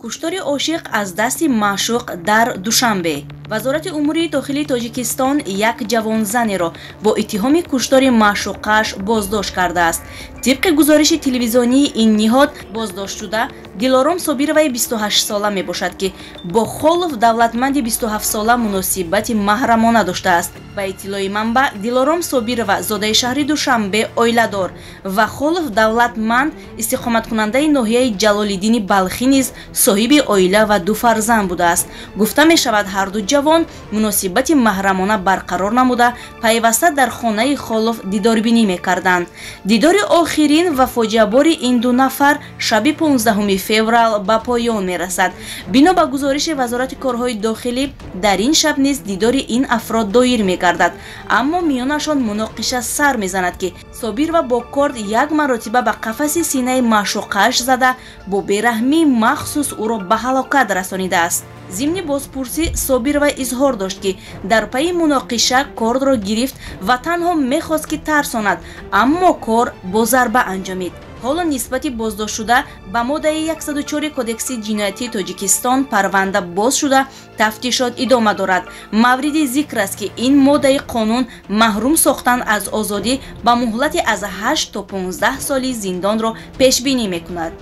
Куштори ошиқ аз дасти маъшуқ дар Душанбе. Вазорати умури дохилии Тоҷикистон як ҷавонзанеро бо иттиҳоми куштори маъшуқааш боздошт кардааст. Тибқи гузориши телевизионии ин ниҳод, боздоштшуда Дилором Собироваи 28сола мебошад, ки бо Холов Давлатманди 27сола муносибати маҳрамона доштааст. Ба иттилои манбаъ, Дилором Собирова зодаи шаҳри Душанбе, оиладор ва Холов Давлатманд, истиқоматкунандаи ноҳияи Ҷалолиддини Балхӣ, низ соҳиби оила ва ду фарзанд будааст. Гуфта мешавад, ҳарду ҷавон муносибати маҳрамона барқарор намуда, пайваста дар хонаи Холов дидорбинӣ мекарданд. Дидори охирин ва фоҷиабори ин ду нафар шаби 15 феврал ба поён мерасад. Бино ба гузориши Вазорати корҳои дохилӣ, дар ин шаб низ дидори ин афрод доир мегардад, аммо миёнашон муноқиша сар мезанад, ки Собирова бо корд як маротиба ба қафаси синаи маъшуқааш зада, бо бераҳмии махсус ӯро ба ҳалокат расонидааст. Зимни бозпурсӣ Собирова изҳор дошт, ки дар пайи муноқиша кордро гирифт ва танҳо мехост, ки тарсонад, аммо кор бо зарба анҷомид. Ҳоло нисбати боздоштшуда ба моддаи 104 Кодекси ҷиноятии Тоҷикистон парванда боз шуда, тафтишот идома дорад. Мавриди зикр аст, ки ин моддаи қонун маҳрум сохтан аз озодӣ ба муҳлати аз 8 то 15 соли зиндонро пешбинӣ мекунад.